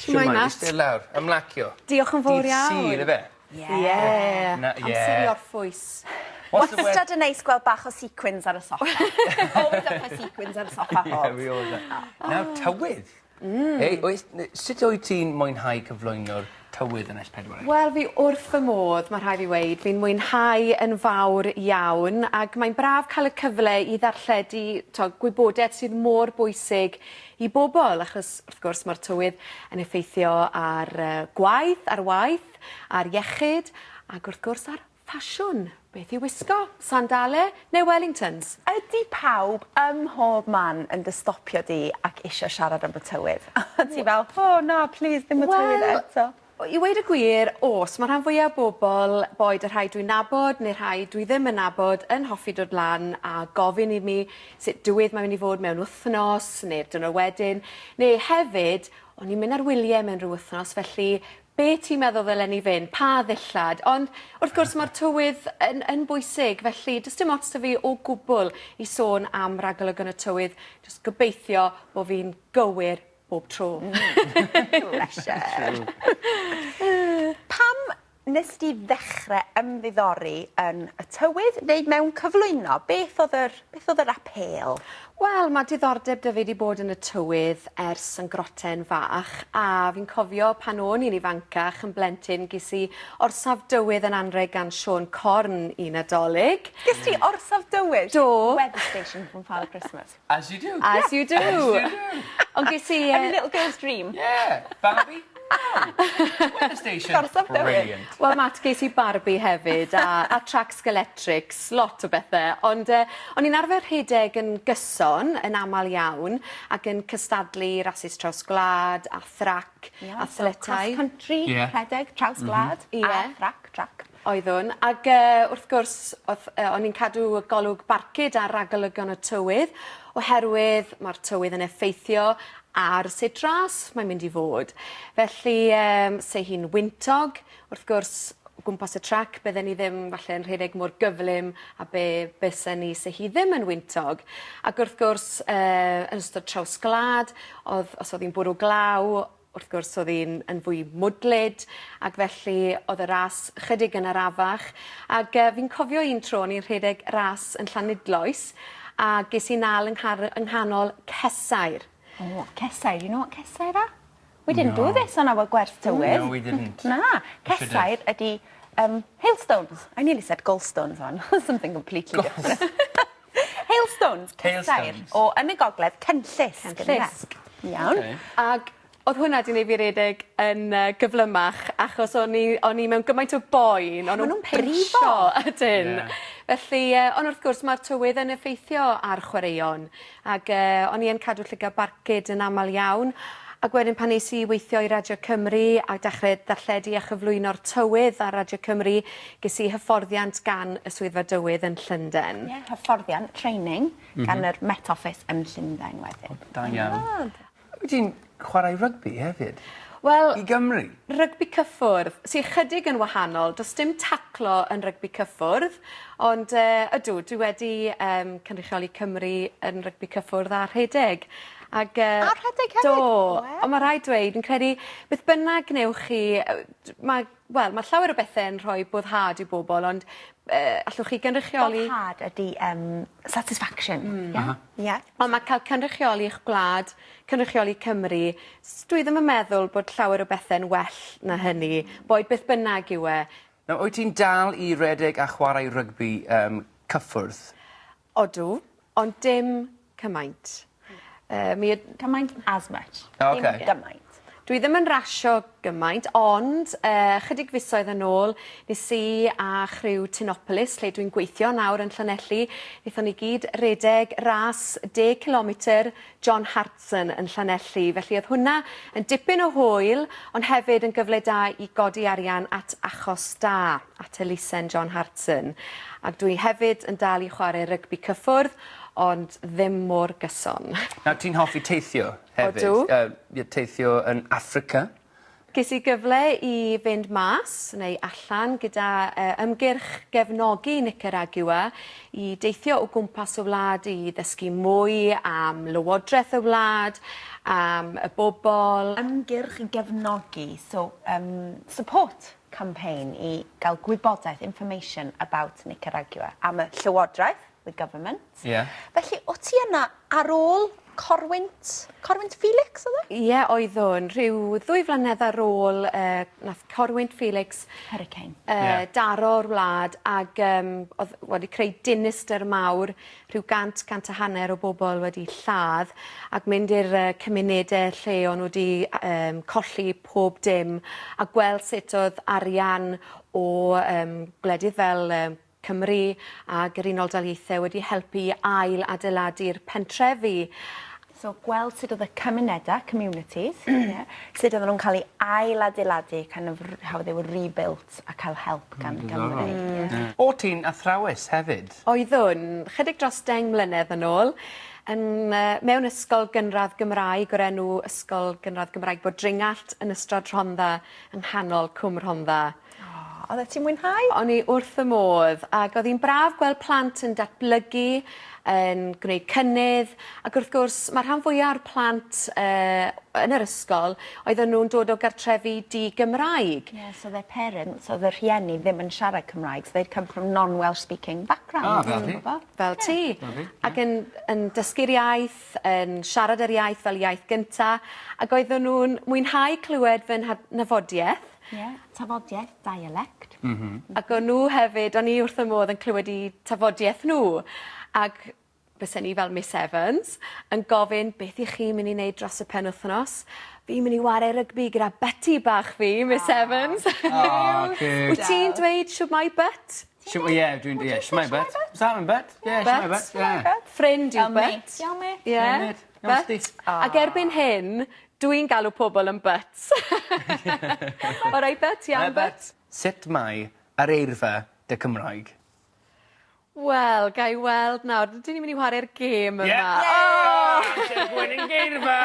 Shwmai Matt. Iste lawr, ymlacio. Diolch yn fowr iawn. Dydd Sul yfe? Ie. Ie. Na ie. Amser i orffwys. What's the wea- Wastad yn neis gweld bach o sequins ar y soffa. Always up for sequins ar y soffa Yeah, hot. we always are. Nawr tywydd. Mm. Ei oes n- sut wyt ti'n mwynhau cyflwyno'r tywydd yn Es Pedwar Ec? Wel fi wrth fy modd ma' rhai' fi weud fi'n mwynhau yn fawr iawn ag mae'n braf ca'l y cyfle i ddarlledu t'o' gwybodeth sydd mor bwysig i bobol achos wrth gwrs ma'r tywydd yn effeithio ar yy gwaith ar waith ar iechyd ag wrth gwrs ar ffasiwn. Beth i'w wisgo? Sandale neu wellingtons? Ydi pawb ym mhob man yn dy stopio di ac isio siarad am y tywydd? A ti fel o na plîs ddim y tywydd eto. Wel, i weud y gwir, o's. Ma' rhan fwya o bobol, boed y rhai dwi'n nabod ne' rhai dwi ddim yn nabod, yn hoffi dod lan a gofyn i mi sut dywydd mae myn' i fod mewn wthnos ne'r diwrnod wedyn, ne' hefyd o'n i'n myn' ar wylie mewn ryw wythnos felly be' ti'n meddwl ddylen ni fynd? Pa ddillad? Ond wrth gwrs ma'r tywydd yn yn bwysig felly do's dim ots 'da fi o gwbwl i sôn am ragolygon y tywydd jyst gobeithio bo' fi'n gywir bob tro. Pressure. Pam nes di ddechre ymddiddori yn y tywydd neu mewn cyflwyno? Beth o'dd yr beth o'dd yr apêl? Wel ma' diddordeb 'da fi 'di bod yn y tywydd ers yn groten fach a fi'n cofio pan o'n i'n ifancach yn blentyn ges i orsaf dywydd yn anrheg gan Siôn Corn i Nadolig. Ges ti orsaf dywydd? Do. Weather station from Father Christmas. As you do. As you do. As you do. Ond ges i yy... Every little girl's dream. Yeah. Barbie? No. Weather station. Gorsaf dywydd. Brilliant. Wel Matt ges i Barbie hefyd a a trac Scalextrics, lot o bethe ond yy o'n i'n arfer rhedeg yn gyson yn amal iawn ac yn cystadlu rasys traws gwlad a thrac athletau. Cross country Ie. rhedeg traws gwlad. Ie. A thrac trac. Oeddwn ag yy wrth gwrs o'dd yy o'n i'n cadw golwg barcud ar ragolygon y tywydd oherwydd ma'r tywydd yn effeithio ar sut ras mae'n mynd i fod. Felly yym se hi'n wyntog wrth gwrs o gwmpas y trac bydden ni ddim falle yn rhedeg mor gyflym a be' bysen ni se hi ddim yn wyntog. Ac wrth gwrs yy yn ystod traws gwlad o'dd os o'dd 'i'n bwrw glaw wrth gwrs o'dd 'i'n yn fwy mwdlyd ac felly o'dd y ras chydig yn arafach ag yy fi'n cofio un tro o'n i'n rhedeg ras yn Llanidloes a ges i nal yng nghar- yng nghanol cesair. O cesair you know what cesair are? We didn't do this on our gwers tywydd. No we didn't. Na. Cesair ydi yym hailstones. I nearly said gallstones on. Something completely different. Hailstones, cesair. Hailstones. O yn y gogledd Cenllysg ynde? Cenllysg. Iawn. Oce. Ag o'dd hwnna 'di neud fi redeg yn yy gyflymach achos o'n i o'n i mewn gymaint o boen o'n Ma' nw'n nw'n brifo. pinsio ydyn. Ie. Felly yy on' wrth gwrs ma'r tywydd yn effeithio ar chwaraeon ag yy o'n i yn cadw llygad barcud yn amal iawn ac wedyn pan es i i weithio i Radio Cymru a dechre darlledu a chyflwyno'r tywydd ar Radio Cymru ges i hyfforddiant gan y Swyddfa Dywydd yn Llunden. Ie, hyfforddiant, training, gan yr Met Office yn Llundain wedyn. Da iawn. Wyt ti'n chwarae rygbi hefyd? Wel... I Gymru? Rygbi cyffwrdd, sy chydig yn wahanol. Do's dim taclo yn rygbi cyffwrdd, ond yy ydw, dwi wedi yym cynrychioli Cymru yn rygbi cyffwrdd a rhedeg. Ag yy... A rhedeg hefyd? Do. Wel. On' ma' rhaid dweud, fi'n credu beth bynnag gnewch chi yy d- ma' wel ma' llawer o bethe yn rhoi boddhad i bobol ond yy allwch chi gynrychioli... Boddhad ydi yym satisfaction. Hmm. Ie? Aha. Ie. On' ma' ca'l cynrychioli 'ych gwlad cynrychioli Cymru s- dwi ddim yn meddwl bod llawer o bethe'n well na hynny boed beth bynnag yw e. Nawr wyt ti'n dal i redeg a chwarae rygbi yym cyffwrdd? Odw, ond dim cymaint. Yy mi yd- Cymaint as much. O oce. Dim gymaint. Dwi ddim yn rasio gymaint ond yy chydig fisoedd yn ôl nes i a chriw Tinopolis lle dwi'n gweithio nawr yn Llanelli nethon ni gyd redeg ras deg cilometr John Hartson yn Llanelli felly o'dd hwnna yn dipyn o hwyl ond hefyd yn gyfle da i godi arian at achos da. at elusen John Hartson. Ac dwi hefyd yn dal i chware rygbi cyffwrdd, ond ddim mor gyson. Nawr ti'n hoffi teithio hefyd. Odw. Yy ie teithio yn Affrica. Ges i gyfle i fynd mas neu allan gyda yy ymgyrch gefnogi Nicaragua i deithio o gwmpas y wlad i ddysgu mwy am lywodreth y wlad, am y bobol. Ymgyrch gefnogi, so yym support campaign i gael gwybodaeth, information about Nicaragua, am y llywodraeth, the government. Ie. Felly o' ti yna ar ôl corwynt, corwynt Felix o'dd e? Ie oeddwn. Rhyw ddwy flynedd ar ôl yy nath corwynt Felix... Hurricane. Yy... Ie. ...daro'r wlad ag yym o'dd wedi creu dinistyr mawr rhyw gant cant a hanner o bobol wedi lladd ac mynd i'r yy cymunede lle o'n n'w 'di a- yym colli pob dim a gweld sut o'dd arian o yym gwledydd fel yym Cymru ag yr Unol Daleithiau wedi helpu i ail adeiladu'r pentrefi. So gweld sut o'dd y cymuneda, communities, ie, sut odden nw'n ca'l 'u ail adeiladu, kind of how they were rebuilt a cael help gan Gymru. Ie. O' ti'n athrawes hefyd? Oeddwn, chydig dros deng mlynedd yn ôl yn yy mewn ysgol gynradd Gymraeg o'r enw Ysgol Gynradd Gymraeg Bodringallt yn Ystrad Rhondda yng nghanol Cwm Rhondda. O, oddet ti'n mwynhau? O'n i wrth fy modd ag o'dd 'i'n braf gweld plant yn datblygu yn gwneud cynnydd ac wrth gwrs ma' rhan fwya o'r plant yy yn yr ysgol oedden nw'n dod o gartrefi di-Gymraeg. Ie so their parents o'dd y rhieni ddim yn siarad Cymraeg so they'd come from non-Welsh speaking backgrounds. Ah fel fi. Fel ti. Fel fi. Ac yn yn dysgu'r iaith yn siarad yr iaith fel iaith gynta ac oedden nw'n mwynhau clywed fy nhad- nafodieth. Ie, tafodiaith, dialect. M-hm. Ac o'n nhw hefyd o'n i wrth fy modd yn clywed 'u tafodieth nhw ag bysen i fel Miss Evans yn gofyn beth 'ych chi myn' i neud dros y penwthnos? Fi myn' i ware rygbi gyda butty bach fi Miss Evans. Aw ciwt. Wyt ti'n dweud shwmai butt? Shw- ie dwi'n ie shwmai butt. What's happening butt? Ie shwmai butt ie. Ffrind yw butt. Iawn mate. Ie. Iawn mêt. Iawn sti. Butt. Ag erbyn hyn dwi'n galw pobol yn butts. Alright butt iawn butt? Sut mae yr eirfa 'da Cymraeg? Wel gai weld nawr dyn ni'n myn' i whare'r gêm yma. Ie. O! Amser gwenyn geirfa!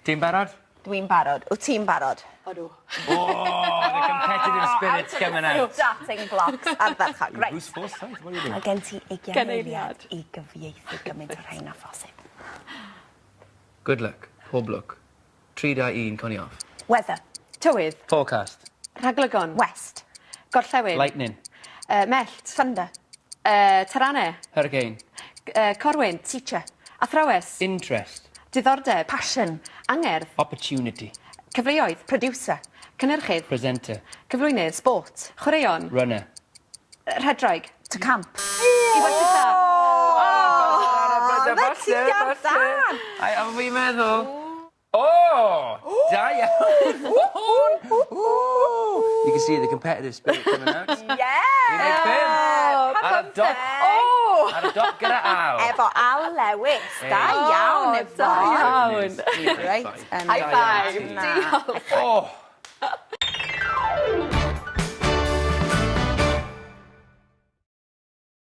Ti'n barod? Dwi'n barod. Wt ti'n barod? Odw. O the competitive spirit's coming out. Starting blocks ardderchog. Reit. Bruce Forsyth what are you doing? Ma' gen ti ugian Gen eiliad i gyfieithu gymaint o rhein â phosib. Good luck. Pob lwc. Tri dau un coni off. Weather. Tywydd. Forecast. Rhagolygon. West. Gorllewin. Lightning. Mellt. Thunder. Tarane. Hurricane. Corwynt. Teacher. Athrawes. Interest. Diddordeb. Passion. Angerdd. Opportunity. Cyfleoedd. Producer. Cynhyrchydd. Presenter. Cyflwynydd. Sport. Chwaraeon. Runner. Rhedraig. To camp. I wersylla. Oeddet ti ar dân! Ai, a fi'n meddwl... O! Da iawn! You can see the competitive spirit coming out. Yeah! 15. Ar y dop. O! Ar y dop gyda Al. Efo Al Lewis. Da iawn, Da Yvonne. iawn. Reit. High five. Na. Diolch. O!